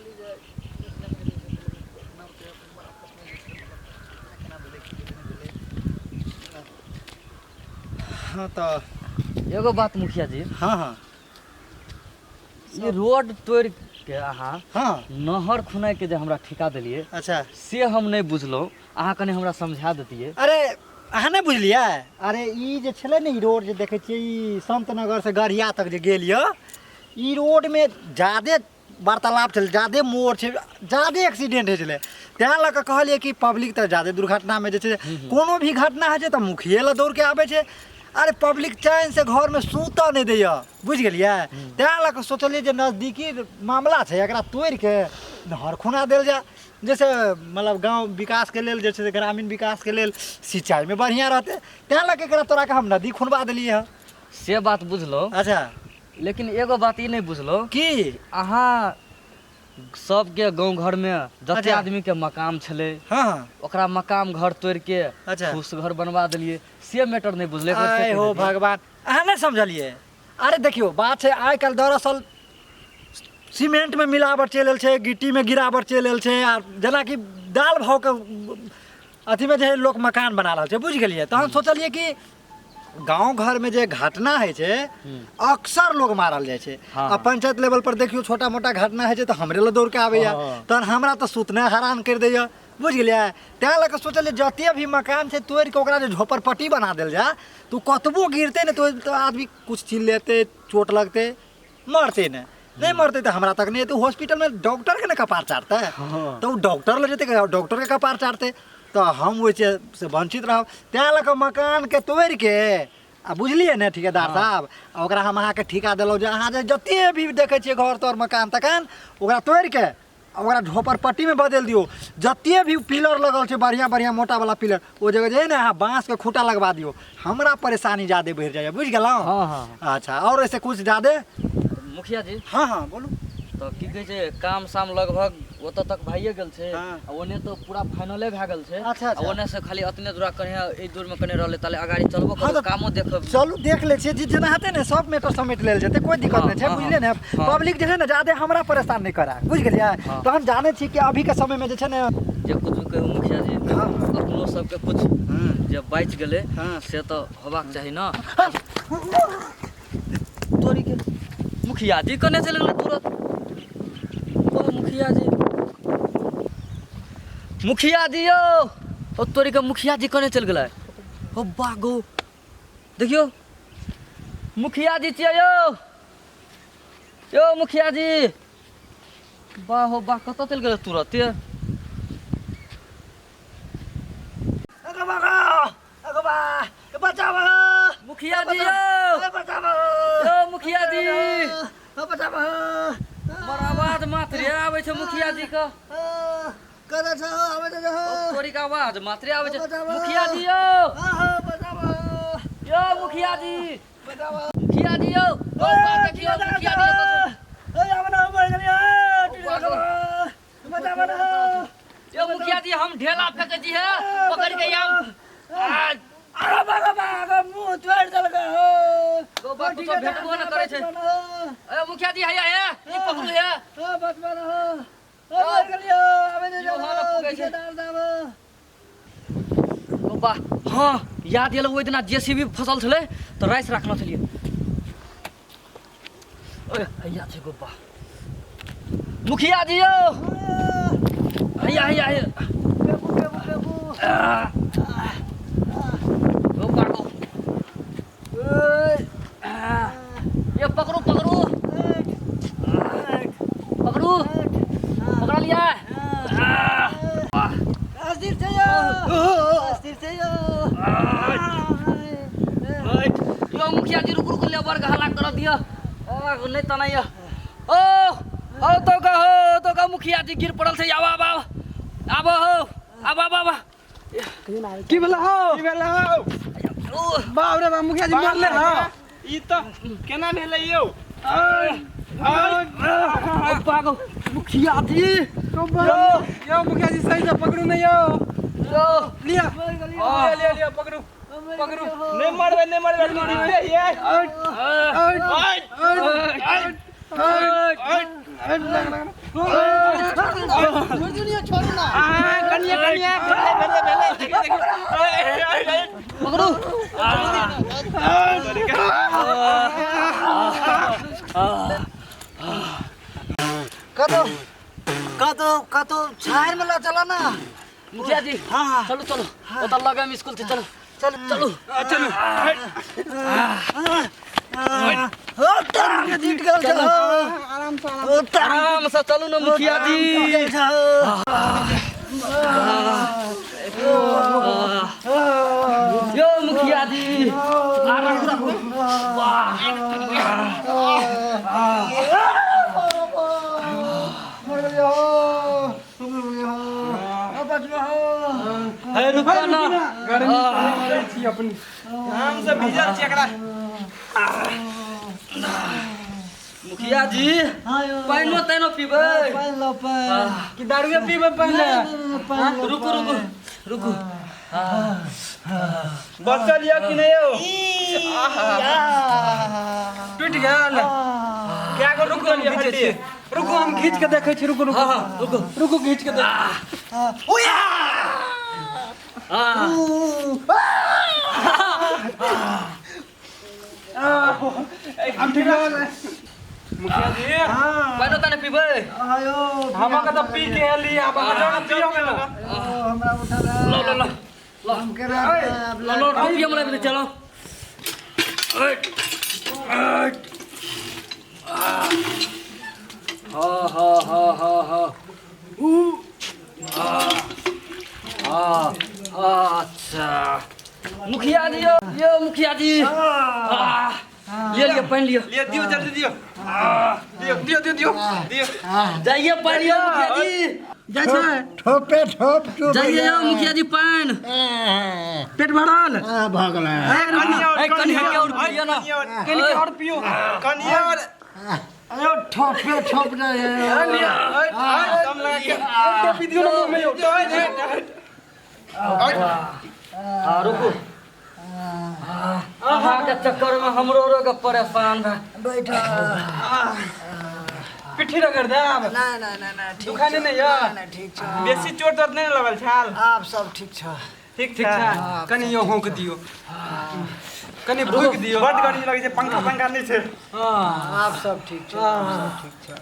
देखली जे केना भेलै की भेलै नहि भेलै। हँ तऽ एगो बात मुखिया जी। हँ हँ। ई रोड तोड़ि के अहाँ हँ नहर खुनाइ के जे हमरा ठिका देलियै, अच्छा, से हम नहि बुझलहुँ, अहाँ कनि हमरा समझा देतियै। अरे अहाँ नहि बुझलियै? अरे ई जे छलै ने, ई रोड जे देखै छियै, ई संतनगर से गढ़िया तक जे गेल यऽ, ई रोडमे जादे वार्तालाप छलै, जादे मोड़ छै, जादे एक्सीडेंट होइ छलै। तैँ लऽ कऽ कहलियै कि पब्लिक तऽ जादे दुर्घटनामे जे छै, कोनो भी घटना होइ छै तऽ मुखिये लए दौड़ के आबै छै। अरे पब्लिक चैनसँ घरमे सुतऽ नहि दैए, बुझि गेलियै? तैँ लऽ कऽ सोचलियै जे नजदीकी मामला छै, एकरा तोड़िके नहर खुना देल जाय, जैसे मतलब गाँव विकासके लेल जे छै से ग्रामीण विकासके लेल सिंचाइमे बढ़िआँ रहतै। तैँ लऽ कऽ एकरा तोराके हम नदी खुनबा देलियै हँ। से बात बुझलहुँ। अच्छा। लेकिन एगो बात ई नहि बुझलहुँ की अहाँ सबके गाँव घरमे जते अच्छा। आदमीके मकाम छलै, हँ हँ, ओकरा मकाम घर तोड़िके अच्छा। फूस घर बनवा देलियै, से मैटर नहि बुझलै, एक बेर से आय कहि हो देतियै। भगवान, अहाँ नहि समझलियै? अरे देखियौ, बात छै आइ काल्हि दरअसल सीमेंटमे मिलावट चलि आयल छै, गिट्टीमे गिरावट चलि आयल छै, आ जेनाकि दालि भावके अथीमे जे है लोक मकान बना रहल छै, बुझि गेलियै? तहन सोचलियै कि गाँव घरमे जे घटना होइ छै, अक्सर लोग मारल जाइ छै। हँ। आ पंचायत लेवल पर देखियौ, छोटा मोटा घटना होइ छै तऽ हमरे लग दौड़ के आबैया। हँ। तहन हमरा तऽ सुतनाइ हरान करि दैया, बुझि गेलियै? तैँ लऽ कऽ सोचलियै जते भी मकान छै तोड़ि कऽ ओकरा जे झोपड़पट्टी बना देल जाय तऽ ओ कतबो गिरतै ने तऽ आदमी कुछ चिल्लेतै, चोट लगतै, मरतै नहि। नहि मरतै तऽ हमरा तक नहि एतै, हॉस्पिटलमे डॉक्टरके ने कपार चाटतै। हँ। तऽ ओ डॉक्टर लग जेतै, डॉक्टरके कपार चाटतै, तऽ हम ओहि से वञ्चित रहब। तैँ लऽ कऽ मकानके तोड़िके आ बुझलियै ने ठिकेदार साहब, आ ओकरा हम अहाँके ठीका देलहुँ जे अहाँ जे जते भी देखै छियै घर तर मकान तकान, ओकरा तोड़िके आ ओकरा झोपड़पट्टीमे बदलि दियौ। जते भी पिलर लगल छै, बढ़िआँ बढ़िआँ मोटावला पिलर, ओ जगह जे है ने अहाँ बाँसके खूँटा लगवा दियौ। हमरा परेशानी जादे बढ़ि जाइए, बुझि गेलहुँ? हँ हँ। अच्छा, आओर एहिसँ किछु जादे? मुखिया जी। हँ हँ, बोलू। तऽ की कहै छै, काम साम लगभग ओतऽ तक भइए गेल छै। हँ। आ ओने तऽ पूरा फाइनले भए गेल छै। अच्छा, आ अच्छा। ओने से खाली अतने दूरा कने एहि दूर मे कने रहलै, ताले अगाड़ी चलबो हँ, करू, तऽ कामो देखब। चलू देख लै छियै, जे जेना हेतै ने सब मैटर समेट लेल जेतै, कोइ दिक्कत हँ, नहि छै। हँ, बुझलियै ने? हँ। पब्लिक जे छै ने जादे हमरा परेशान नहि करै, बुझि गेलियै? हँ। तहन जानै छी कि अभीके समयमे जे छै ने जे कुछ भी कहू मुखिया जी, हँ। अपनो सबके कुछ हँ। जे बचि गेलै हँ। से तऽ होबाक चाही ने। तोरी के मुखिया जी कने चलि गेलै तुरंत। ओ मुखिया जी, मुखिया जी यौ, ओ तोरी के मुखिया जी कने चलि गेलै? ओ बागो देखियौ, मुखिया जी छियै यौ, यौ मुखिया जी, वाह हो वाह, कतऽ चलि गेलै तुरते? अगो बाबा, अगो बा, बचाबो। मुखिया जी यौ, बचाबो। यौ मुखिया जी। बचाबो। हमर आवाज मात्रे आबै छै मुखिया जी के? कतऽ छौ? आबै छै। ओ तोरी के आवाज मात्रे आबै छै। बचाबो। मुखिया जी यौ, यौ मुखिया जी, मुखिया जी यौ, ओ बा देखियौ मुखिया जी एतऽ छै। यौ मुखिया जी, हम ढेला फेकै छी हे, पकड़ के आम गो बा, कुछो भेटबो न करै छै। ए मुखिया जी, हैया हे, ई पकड़ू हे। ओ बा, हँ याद एलौ, ओहि दिना जेसीबी फसल छलै तऽ राइस राखने छलियै। ओए हैया छै गोबा। मुखिया जी यौ, हैया हैया हैया गोबा गो, ये पकड़ू पकड़ू पकड़ू, पकड़ लिया। यो मुखिया जी, रुक रुक, लेबर के हल्ला कर दिया, नहि तनाइया। ओ ओ तो कहो तो का मुखिया जी गिर पड़ल छै, आब आब आब आब हो, आब आब आब। की भेलै हौ? की भेलै हौ? ओ बाप रे बाप, मुखिया जी मरले हौ। ई तऽ केना भेलै यौ? ओ पागल मुखिया जी। यो यो मुखिया जी, सही से पकड़ू ने यौ। यो लिया। लिया लिया लिया, पकड़ू पकड़ू। नहि मरबै, नहि मरबै, जीते हियै। Out out out out. छोड़ दियो छोड़ू ना। आ कनिए कनिए भेले भेले भेले देखियो देखियो। पकड़ू। कतो कतो कतो छायर में ल चला ना मुखिया जी। हाँ। चलू चलू ओतऽ लगे में स्कूल छै, चलू चल चलू चलू। जीत गेल चलू। आराम से आराम। आराम से चलू ना मुखिया जी। यो मुखिया जी आराम से। वाह हे रुको ना, गर्मी से मरै छी अपन। हम सब भीजल छी एकरा। मुखिया जी पानिओ तानिओ पीबै? पानि लो पानि। कि दारुए पीबै पहिले? रुकू रुकू रुकू। बचल यऽ कि नहि यौ? टूटि गेल। क्या गो रुकल यऽ हड्डी? रुकू हम खींच के देखै छी। रुकू रुकू। हाँ हाँ रुकू रुकू खींच के देख। हाँ हम ठीक रहल। मुखिया जी पानिओ तानि पीबै? आयो हम के तऽ पी के एली, आब अहाँ पियो के ना। हमरा उठा लो लो लो लो हम के लो लो टोपी हमरा दे चलो। हाँ हाँ हाँ हाँ हाँ ऊ हाँ हाँ अच्छा मुखिया जी यो यो मुखिया जी लियो लियो पानि लियो। लिअ दियौ जल्दी दियौ दियौ दियौ दियौ दियौ दियौ। जाइए पानि लियो मुखिया जी। जाइ छै ठोपे ठोप टूट जाइए यो मुखिया जी पानि। पेट भरल। भऽ गेलै। ए कनि हटके और पियो ना। कनि और पियो। कनिए और अयो ठोपे ठोप जाए। दम लगा के टोपी दियौ ना मुँह में यौ। हाँ रुकू। अहाँके चक्कर में हमरो रोग परेशान भए बैठा। पिट्ठी रगड़ दे आब। ना ना ना ना ठीक दुखाने छौ। नहि यऽ? ना ठीक छौ। बेसी चोट तोट नहि ने लगल छल? आब सब ठीक छौ। ठीक ठीक छै। छै कनि यौ हौंक दियौ, कनि भूकि दियौ। बड गर्मी लगै छै, पंखा पंखा नहि छै। हाँ आब सब ठीक छौ, आब सब ठीक छौ।